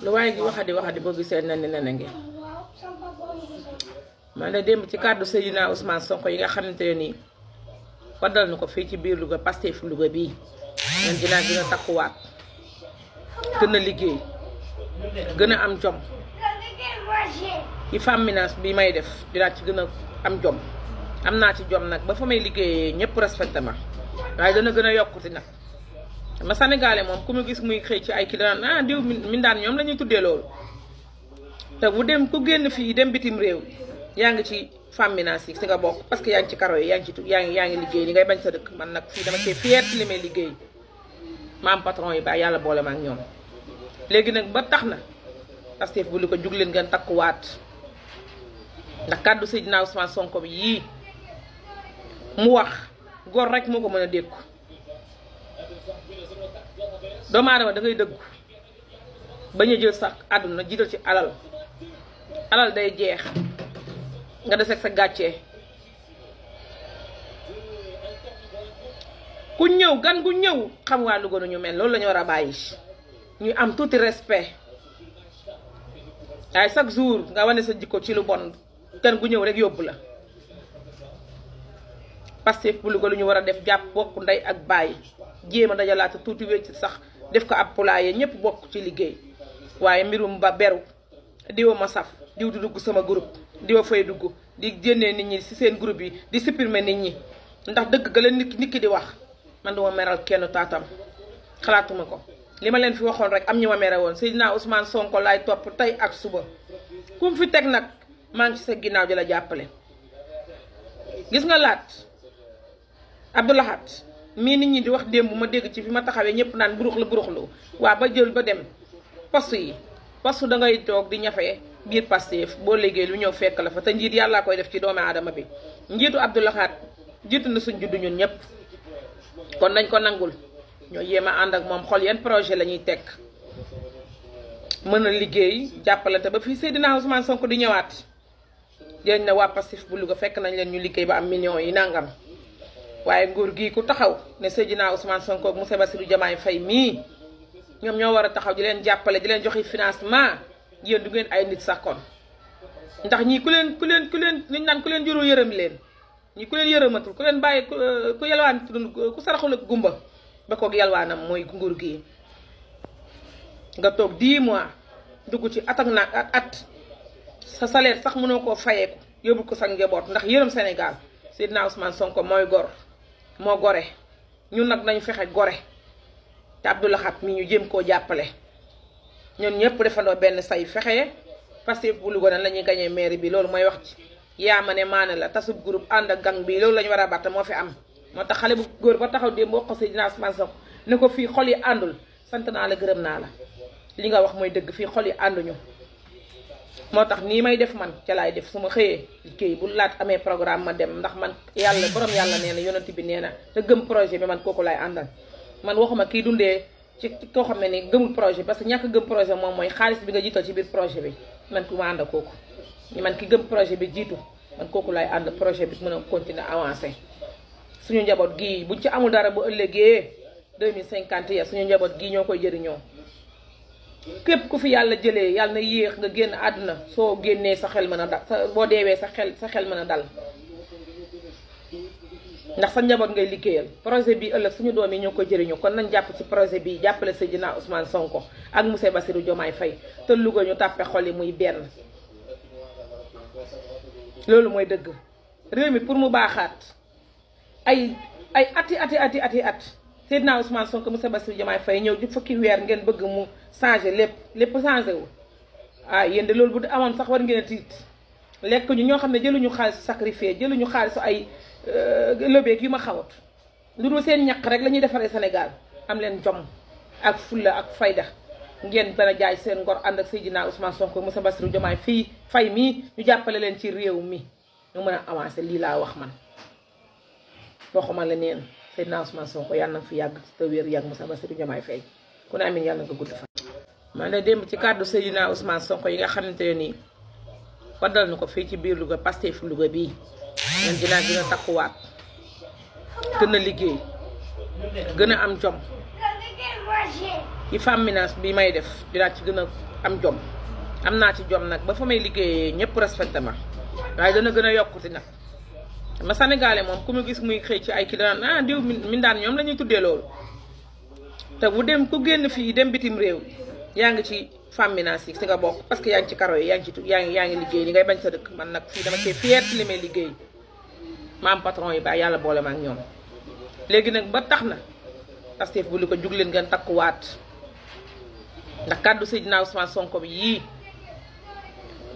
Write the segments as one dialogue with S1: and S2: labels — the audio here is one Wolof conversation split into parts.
S1: lu waaye gi waxadi boo gisee nene ngi man de démb ci kàddu Seydina Ousmane Sonko yi nga xamante ne nii waddal na ko fii ci biir Louga Pastef Louga bii man dinaa gën a takkuwaat gën a liggéey gën a am jom ci féminance bi may def dinaa ci gën a am jom am naa ci jom nag ba fa may liggéeyee ñëpp respecté ma waaye dana gën a yokkuti nag ma sénégalais moom ku mu gis muy xëy ci ay kii dana diw min daan ñoom la ñuy tuddee loolu te bu dem ku génn fii dem bitim réew yaa ngi ci féminance yi si nga bokk parce que yaa ngi ci karo yi yaa ngi liggéey li ngay bañ sa dëkk man nag fii dama cee fier ci li may liggéey ma am patron yi ba yàlla boole ma ak ñoom léegi nag ba tax na Pastef bu li ko jug leen ngeen takkuwaat ndax kàddu Seydina Ousmane Sonko bi yii mu wax góor rek moo ko mën a dékku doomu aadama da ngay dëggu bañ a jël sax àdduna jiital ci alal day jeex nga des ak sa gàccee ku ñëw gan gu ñëw xam waa Louga nu ñu mel loolu la ñu war a bàyyi ñu am tuuti respect waaye chaque jour nga wane sa jikko ci lu bon gan gu ñëw rek yóbbu la Pastef bu Louga lu ñu war a def jàpp bokk ndey ak bàyyi jéem a dajalaata tuuti wecc sax def ko ab poulailler ñëpp bokk ci liggéey waaye mbirum ba beru diwa ma saf diw di dugg sama groupe diwa fay dugg di génnee nit ñi ci seen groupe yi di supprimer nit ñi ndax dëgg ga la nit ki di wax man duma meral kenn taatam xalaatuma ko li ma leen fi waxoon rek am ñu ma mere woon Seydina Ousmane Sonko laay topp tey ak suba ku mu fi teg nag maa ngi ci sa ginnaaw di la jàppale gis nga laat Abdoulahat mii nit ñi di wax démb ma dégg ci fi ma taxawee ñëpp naan buruxlu waa ba jël ba dem poste da ngay toog di ñafee biir Pastef boo liggéey lu ñëw fekk la fa te njiit yàllaa koy def ci doomu aadama bi njiitu Abdoulahat jiitu na suñ juddu ñun ñëpp kon nañ ko nangul ñoo yéem a ànd ak moom xool yan projet la ñuy teg mën a liggéey jàppalante ba fii Seydina Ousmane Sonko di ñëwaat dinañ ne waa Pastef bu Louga fekk nañ leen ñu liggéey ba am millions yi nangam waaye nguur gii ku taxaw ne Seydina Ousmane Sonko ak Moussa Bassirou Diomaye Faye mii ñoom ñoo war a taxaw di leen jàppale di leen joxe financement yéen du ngeen ay nit sax kon ndax ñii ku leen ñu naan ku leen jurul yërëm leen ñii ku leen yërëmatul ku leen bàyyi ku yalwaan ku saraxul ak gumba ba koog yalwaanam mooy nguur gii nga toog 10 mois dugg ci at sa salaire sax mënoo koo fayeeku yóbbul ko sa njaboot ndax yërëm Sénégal Seydina Ousmane Sonko mooy gor moo gore ñun nag nañu fexe gore te Abdoulahat mi ñu jéem koo jàppale ñun ñëpp defandoo benn say fexe Pastef bu Louga la ñuy gañee mairie bi loolu mooy wax ci yaa ma ne maane la tasub groupe ànd ak gang bi loolu la ñu war a batta moo fi am moo tax xale bu góor ba taxaw démb wax ko Seydina Ousmane Sonko ne ko fii xol yi àndul sant naa la gërëm naa la li nga wax mooy dëgg fii xol yi ànduñu moo tax nii may def man ca laay def su ma xëyee liggéey bu laat amee programme ma dem ndax man yàlla borom yàlla nee na yonent bi nee na te gëm projet bi man kooku laay àndal man waxuma kii dundee ci koo xam ne ni gëmul projet parce que ñàkk gëm projet moom mooy xaalis bi nga jiital ci biir projet bi man ku ma ànd kooku man ki gëm projet bi jiitu man kooku laay ànd projet bi mën a continuer avancer suñu njaboot gii buñ ci amul dara bu ëllëgee 2050 ya suñu njaboot gii ñoo koy jëriñoo képp ku fi yàlla jëlee yàlla na yéex nga génn àdduna soo génnee sa xel mën a dal boo deewee sa xel mën a dal ndax sa njaboot ngay liggéeyal projet bi ëllëg suñu doom yi ñoo koy jëriñoo kon nañ jàpp ci projet bi jàppale Seydina Ousmane Sonko ak Moussa Bassirou Diomaye Faye te Louga ñu tàppe xol yi muy benn loolu mooy dëgg réew mi pour mu baaxaat ay at Seydina Ousmane Sonko Moussa Bassirou Diomaye Faye ñëw ju fukki weer ngeen bëgg mu changé lépp changé wu yéen de loolu bu amoon sax war ngeen a tiit lekk ñu ñoo xam ne jëluñu xaalisu sacrifié jëluñu xaalisu ay lëbeeg yu ma xawat lu dul seen ñaq rek la ñuy defaree Sénégal am leen jom ak fulla ak fayda ngeen dana jaay seen ngor ànd ak Seydina Ousmane Sonko Moussa Bassirou Diomaye Faye mii ñu jàppale leen ci réew mi ñu mën a avancé lii laa wax man waxuma la neen Seydina Ousmane Sonko yàlla na fi yàgg te wér yàgg Moussa Bassirou Diomaye Faye ku ne amin yàlla na nga gudd fan man de démb ci kàddu Seydina Ousmane Sonko yi nga xamante ne nii waddal na ko fii ci biir Louga Pastef Louga bii man dinaa gën a takkuwaat gën a liggéey gën a am jom ci ci féminance bi may def dinaa ci gën a am jom am naa ci jom nag ba fa may liggéeyee ñëpp respecté ma waaye dana gën a yokkuti nag ma sénégalais moom ku mu gis muy xëy ci ay kii dana diw min daan ñoom la ñuy tuddee loolu te bu dem ku génn fii dem bitim réew yaa ngi ci féminance yi si nga bokk parce que yaa ngi ci karo yi yaa ngi liggéey li ngay bañ sa dëkk man nag fii dama cee fier ci li may liggéey ma am patron yi ba yàlla boole ma ak ñoom léegi nag ba tax na Pastef bu li ko jug leen ngeen takkuwaat ndax kàddu Seydina Ousmane Sonko bi yii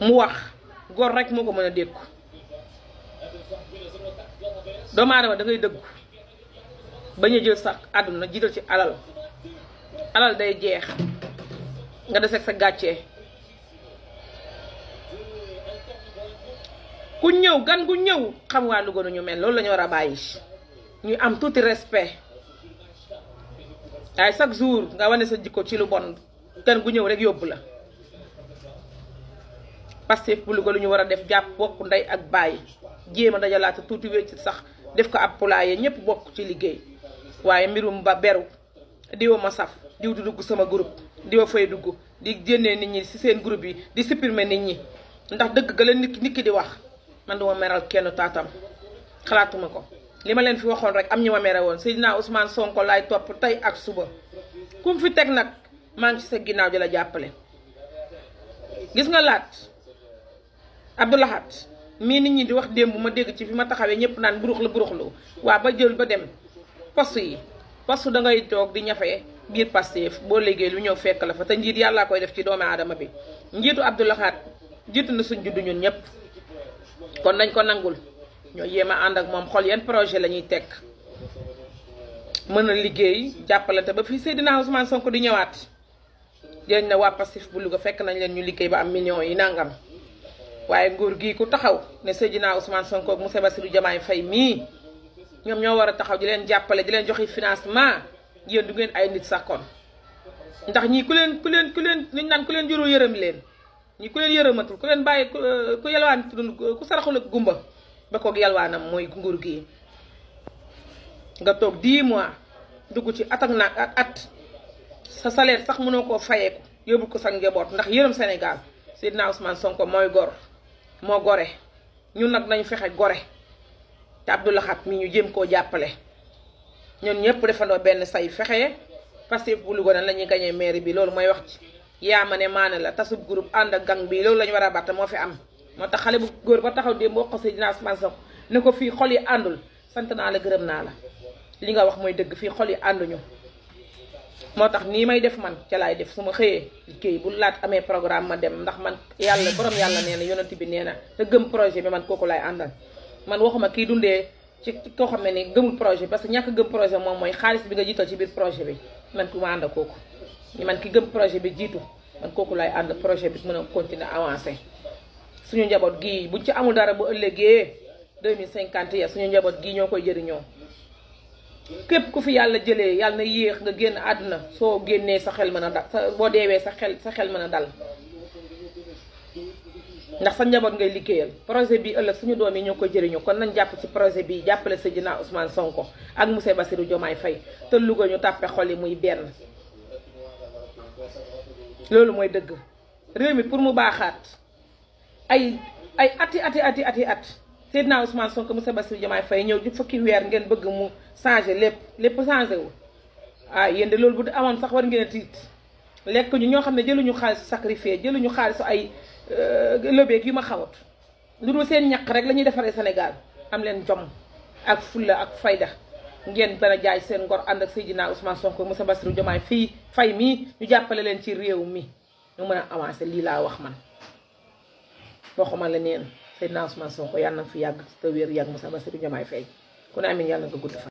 S1: mu wax góor rek moo ko mën a dékku doomu aadama da ngay dëggu bañ a jël sax àdduna jiital ci alal day jeex nga des ak sa gàccee ku ñëw gan gu ñëw xam waa Louga nu ñu mel loolu la ñu war a bàyyi ñu am tuuti respect waaye chaque jour nga wane sa jikko ci lu bon gan gu ñëw rek yóbbu la Pastef bu Louga lu ñu war a def jàpp bokk ndey ak bàyyi jéem a dajalaata tuuti wécc sax def ko ab poulailler ñëpp bokk ci liggéey waaye mbirum ba beru diwa ma saf diw di dugg sama groupe diwa fay dugg di génnee nit ñi ci seen groupe yi di supprimer nit ñi ndax dëgg ga la nit ki di wax man duma meral kenn taatam xalaatuma ko li ma leen fi waxoon rek am ñu ma mere woon Seydina Ousmane Sonko laay topp tey ak suba ku mu fi teg nag maa ngi ci sa ginnaaw di la jàppale gis nga laat Abdou Lahad mii nit ñi di wax démb ma dégg ci fi ma taxawee ñëpp naan buruxlu waa ba jël ba dem poste da ngay toog di ñafe biir Pastef boo liggéey lu ñëw fekk la fa te njiit yàllaa koy def ci doomu aadama bi njiitu Abdou Lahad jiitu na suñ juddu ñun ñëpp kon nañ ko nangul ñoo yéem a ànd ak moom xool yan projet la ñuy teg mën a liggéey jàppalante ba fii Seydina Ousmane Sonko di ñëwaat dinañ ne waa Pastef bu Louga fekk nañ leen ñu liggéey ba am millions yi nangam waaye nguur gii ku taxaw ne Seydina Ousmane Sonko ak Monsieur Bassirou Diomaye Faye mii ñoom ñoo war a taxaw di leen jàppale di leen joxe financement yéen du ngeen ay nit sax kon ndax ñii ku leen ñu naan ku leen juró yërëm leen ñi ku leen yërëmatul ku leen bàyyi ku yalwaan ku saraxul ak gumba ba koog yalwaanam mooy nguur gi nga toog 10 mois dugg ci at ak naag ak at sa salaire sax mënoo koo fayeeku yóbbu ko sa njaboot ndax yërëm Sénégal Seydina Ousmane Sonko mooy gor moo gore ñun nag nañu fexe gore te Abdou Lahad mi ñu jéem koo jàppale ñun ñëpp defandoo benn say fexe Pastef bu Louga la ñuy gañee mairie bi loolu mooy wax ci yaa ma ne maane la tasub groupe ànd ak gang bi loolu la ñu war a batte moo fi am moo tax xale bu góor ba taxaw démb wax ko Seydina Ousmane Sonko ne ko fii xol yi àndul sant naa la gërëm naa la li nga wax mooy dëgg fii xol yi ànduñu moo tax nii may def man ca laay def su ma xëyee liggéey bu laat amee programme ma dem ndax man yàlla borom yàlla nee na yonent bi nee na te gëm projet bi man kooku laay àndal man waxuma kii dundee ci koo xam ne ni gëmul projet parce que ñàkk gëm projet moom mooy xaalis bi nga jiital ci biir projet bi man ku ma ànd ak kooku man ki gëm projet bi jiitu man kooku laay ànd projet bi mën a continuer avancer suñu njaboot gii buñ ci amul dara bu ëllëgee 2050 ya suñu njaboot gii ñoo koy jëriñoo képp ku fi yàlla jëlee yàlla na yéex nga génn àdduna soo génnee sa xel mën a dal boo deewee sa xel mën a dal ndax sa njaboot ngay liggéeyal projet bi ëllëg suñu doom yi ñoo koy jëriñoo kon nañ jàpp ci projet bi jàppale Seydina Ousmane Sonko ak Monsieur Bassirou Diomaye Faye te Louga ñu tàppe xol yi muy benn loolu mooy dëgg réew mi pour mu baaxaat ay at Seydina Ousmane Sonko Monsieur Bassirou Diomaye Faye ñëw ci fukki weer ngeen bëgg mu changé lépp changé wu yéen de loolu bu amoon sax war ngeen a tiit lekk ñu ñoo xam ne jëluñu xaalisu sacrifié jëluñu xaalisu ay lëbeeg yu ma xawat lu dul seen ñaq rek la ñuy defaree Sénégal am leen jom ak fulla ak fayda ngeen dana jaay seen ngor ànd ak Seydina Ousmane Sonko Monsieur Bassirou Diomaye Faye mii ñu jàppale leen ci réew mi ñu mën a avancé lii laa wax man waxuma la neen Seydina Ousmane Sonko yàlla na fi yàgg te wér yàgg Monsieur Bassirou Diomaye Faye ku ne amin yàlla nga gudd fa